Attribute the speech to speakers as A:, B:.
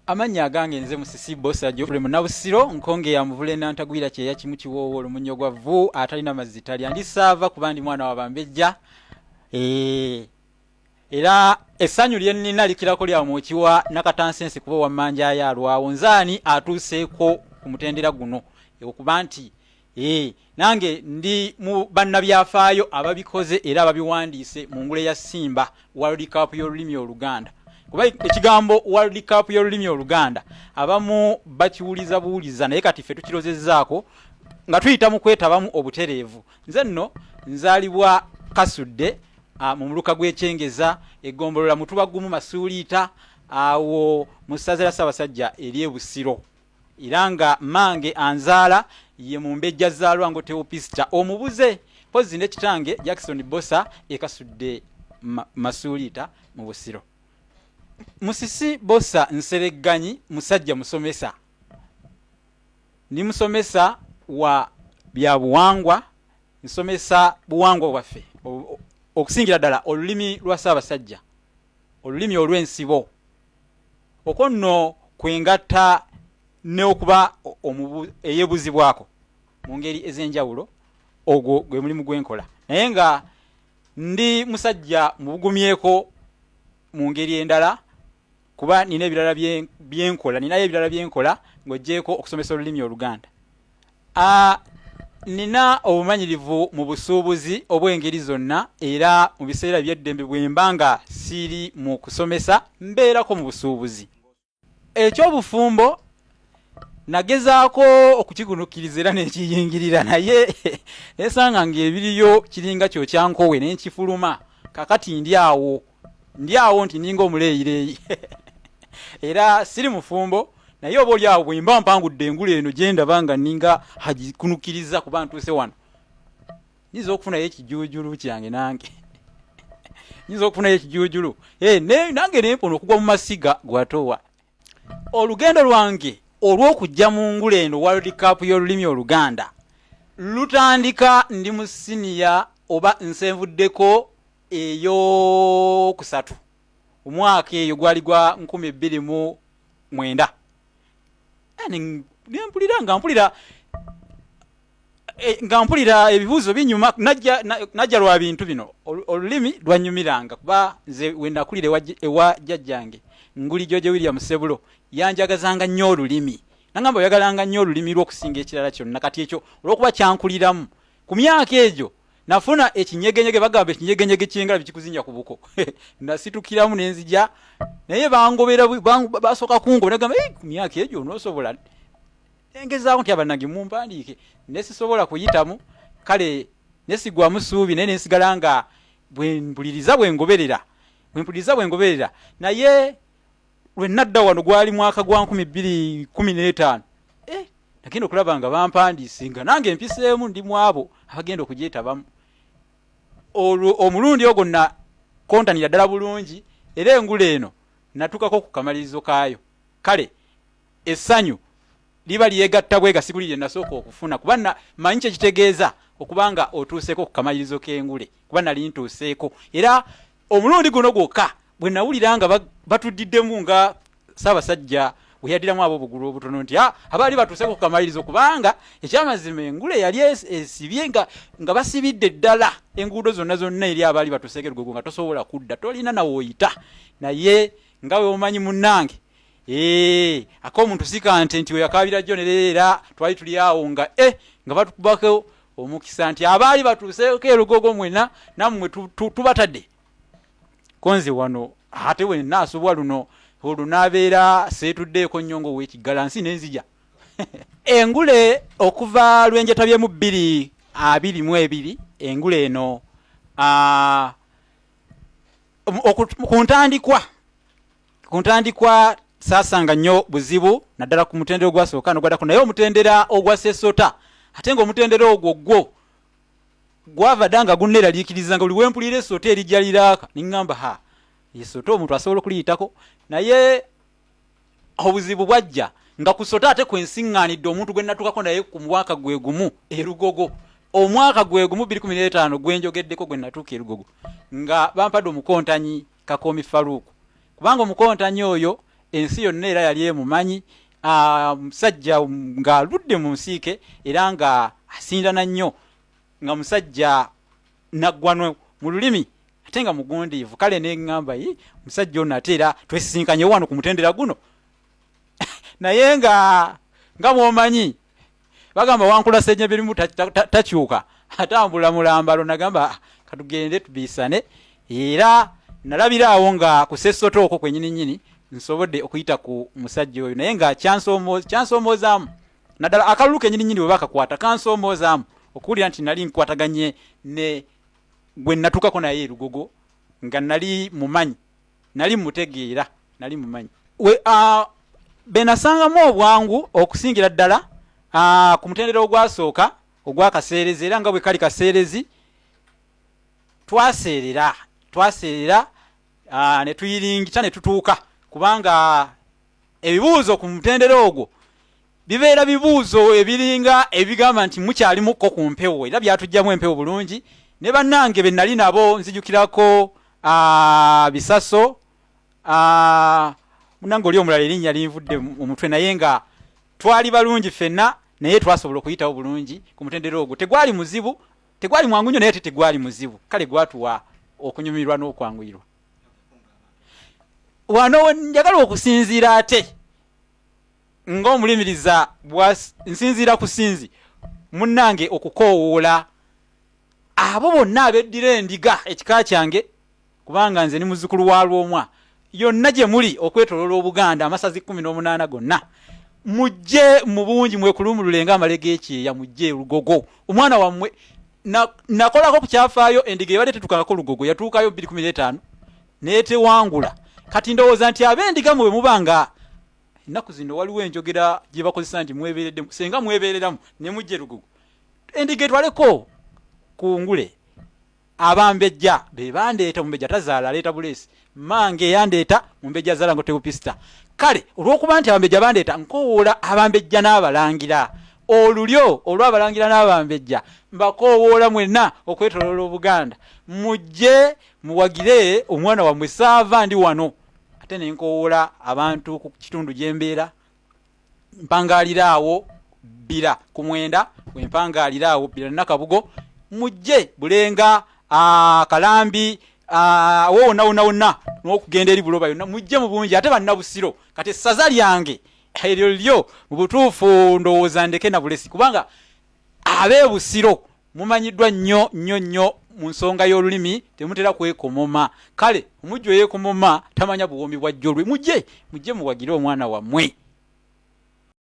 A: Amannya agange nze Musisi Bbosa Geoffrey Munnabusiro, Nkonge ya Muvule Nantagwira Kyeya Kimu Kiwoowo Olumunyo gwa Vvu atalina mazzi talya. Ndi Ssaava kuba ndi mwana wa Bambejja. Eh, era essanyu lye nnina likirako lya mwoki wa Nakatansense kuba owa Mmanjaayo alwawo. Nze ani atuuseeko ku mutendera guno okuba nti ee nange ndi mu bannabyafaayo ababikoze era ababiwandiise mu ngule ya Simba World Cup y'olulimi Oluganda, kuba ekigambo World Cup y'olulimi Oluganda abamu bakiwuliza buwuliza, naye kati ffe tukirozezzaako nga tuyita mu kwetabamu obutereevu. Nze nno nzaalibwa Kasudde mu muluka gw'Ekyengeza, eggombolola Mutuba Gumu Masuuliita, awo mu ssaza lya Ssaabasajja ery'e Busiro, era nga mmange anzaala ye Mumbejja Zaalwango Teopista omubuze, mpozzi ne kitange Jackson Bbosa e Kasudde Masuuliita mu Busiro. Musisi Bbosa Nseregganyi musajja musomesa. Ndi musomesa wa bya buwangwa, nsomesa buwangwa bwaffe, okusingira ddala olulimi lwa Ssaabasajja, olulimi olw'ensibo. Okwo nno kwe ngatta n'okuba eyeebuzibwako mu ngeri ez'enjawulo. Ogwo gwe mulimu gwe nkola, naye nga ndi musajja mubugumyeko mu ngeri endala, kuba nina ebirala byenkola, ninayo ebirala byenkola ng'oggyeeko okusomesa olulimi Oluganda. Nina obumanyirivu mu busuubuzi obw'engeri zonna, era mu biseera by'eddembe bwemba nga siri mu kusomesa mbeerako mu busuubuzi. Eky'obufumbo nagezaako okukigunukkiriza era nekiyingirira, naye nesanga ng'ebiriyo kiringa kyokyankowe nenkifuluma. Kakati ndi awo, ndi awo nti ninga omuleeyireeyi era siri mufumbo, naye oba oli awo bwemba mpangudde engule eno gyendaba nga ninga hagikunukiriza kuba ntuuse wano, nyinza okufunayo ekijuujulu kyange, nange nyinza okufunayo ekijuujulu nange nempona okugwa mu masiga gwatowa. Olugendo lwange olw'okujja mu ngule eno World Cup y'olulimi Oluganda lutandika ndi mu siniya oba nsenvuddeko ey'okusatu, omwaka eyo gwali gwa 2009. Nempulira nga mpulira nga mpulira ebibuuzo binyuma, najja lwa bintu bino. Olulimi lwanyumiranga kuba nze we nakulira ewa jjajjange Nguli George William Sebulo, yanjagazanga nnyo olulimi, nangamba oyagalanga nnyo olulimi lw'okusinga ekirala kyonna. Kati ekyo olw'okuba kyankuliramu ku myaka egyo, nafuna ekinyegenyege, bagamba ekinyegenyege ky'engalabi kikuzinya ku buko, nasitukiramu nenzija, naye bangobera, basooka kungoba, nagamba ku myaka egyo onoosobola? Engezaako nti abanange mumpandiike, nesisobola kuyitamu, kale nesigwamu ssuubi, naye nensigala nga bwempuliriza bwengoberera, bwempuliriza bwengoberera. Naye lwe nadda wano gwali mwaka gwa 2015, nagenda okulaba nga bampandiise, nga nange mpiseemu, ndi mu abo abagenda okugyetabamu. Olwo omulundi ogwo na kontanira ddala bulungi, era engule eno natukako ku kamalirizo kaayo. Kale essanyu liba lyegatta bwegasi kuli lye nasooka okufuna, kuba manyi kye kitegeeza okuba nga otuuseeko ku kamalirizo k'engule, kuba nali ntuuseeko. Era omulundi guno gwokka bwe nawulira nga batuddiddemu nga Ssaabasajja bwe yaddiramu ab'obugulu obutono nti abaali batuuseeko ku kamalirizo, kubanga ekyamazima engule yali esibye nga basibidde ddala enguudo zonna zonna eri abaali batuuseeko erugogo, nga tosobola kudda, tolina nawe oyita. Naye nga bwe omanyi munnange, ak'omuntu si kante nti weyakaabira jjo ne era twali tuli awo nga nga batukubako omukisa nti abaali batuuseeko erugogo mwena nammwe tubatadde konze wano, ate we naasubwa luno olunaabeera seetuddeeko nnyo ng'ow'ekiggala nsi nenzija. Engule okuva lwenjetabyemu 2022, engule eno ku ntandikwa saasanga nnyo buzibu, naddala ku mutendera ogwasooka nogwaddako, naye omutendera ogwa sesota, ate ng'omutendera ogwo gwo gwava dda nga gunneeraliikiriza, nga buli wempulira esota erijja liraaka niŋŋamba ha, esota omuntu asobola okuliyitako. Naye obuzibu bwajja nga ku sota ate kwensiŋŋaanidde omuntu gwe natuukako naye ku mwaka gwe gumu erugogo, omwaka gwe gumu 2015 gwenjogeddeko gwe natuuka erugogo, nga bampadde omukontanyi Kakoomi Faruuku, kubanga omukontanyi oyo Ensi yonna era yali emumanyi, musajja ng'aludde mu nsiike era nga asindana nnyo, nga musajja naggwano mu lulimi ate nga mugundiivu. Kale neŋŋamba, yi musajja ono ate era twesisinkanye wano ku mutendera guno. Naye nga bw'omanyi bagamba wankula senyebirimu takyuka, atambula mulambalo. Nagamba, ah, katugende tubiisane. Era nalabira awo nga ku sessoto okwo kwenyini nyini nsobodde okuyita ku musajja oyo, naye nga kyansoomoozaamu naddala akalulu kenyini nyini bwe bakakwata, kansoomoozaamu okuwulira nti nali nkwataganye ne gwe natuukako naye erugogo, nga nali mumanyi, nali mutegeera, nali mumanyi. Benasangamu obwangu okusingira ddala ku mutendera ogwasooka ogwakaseerezi, era nga bwe kali kaseerezi, twaseerera ne tuyiringita ne tutuuka, kubanga ebibuuzo ku mutendera ogwo bibeera bibuuzo ebiringa ebigamba nti mukyalimuko ku mpewo, era byatugyamu empewo bulungi. Ne bannange be nali nabo nzijukirako Bisaso, munange oli omulala erinnya linvudde mu mutwe, naye nga twali balungi ffenna, naye twasobola okuyitawo bulungi ku mutendera ogwo. Tegwali muzibu, tegwali mwangu nnyo, naye ate tegwali muzibu. Kale gwatuwa okunyumirwa n'okwanguyirwa. Wano njagala okusinziira ate ng'omulimiriza, nsinziira ku sinzi munnange okukoowoola abo bonna abeddira endiga, ekika kyange, kubanga nze ni muzzukulu wa Lwomwa. Yonna gye muli okwetoloola Obuganda, amasazi 18 gonna, mujje mu bungi, mwekulumulule ng'amale g'ekyeya, mujje Lugogo. Omwana wammwe nakolako ku kyafaayo. Endiga ebadde tetukangako Lugogo, yatuukayo 215 n'etewangula. Kati ndowooza nti ab'endiga mwe bwe muba nga ennaku zino waliwo enjogera gye bakozesa nti mwebeereddemu, senga mwebeereramu ne mujje Lugogo, endiga etwaleko ku ngule. Abambejja be bandeeta. Mumbejja tazaala, aleeta buleesi. Mange yandeeta, mumbejja zaala ngo tewupisita. Kale olw'okuba nti abambejja bandeeta, nkowoola abambejja n'abalangira, olulyo olw'abalangira n'abambejja, mbakoowoola mwenna okwetoloola Obuganda, mujje muwagire omwana wammwe. Saava ndi wano ate nenkowoola abantu ku kitundu gyembeera, mpangaalira awo Bbira ku 9, wempangaalira awo Bbira Nakabugo. Mujje Bulenga, Kalambi, awo wonna wonna wonna, n'okugenda eri Buloba yonna, mujje mu bungi. Ate bannabusiro, kati essaza lyange eryo lyo mu butuufu ndowooza ndeke na bulesi, kubanga ab'ebusiro mumanyiddwa nnyo nnyo nnyo mu nsonga y'olulimi, temutera kwekomoma. Kale omujjo yeekomoma tamanya buwoomi bwa jjolwe. Mujje, mujje muwagire omwana wammwe.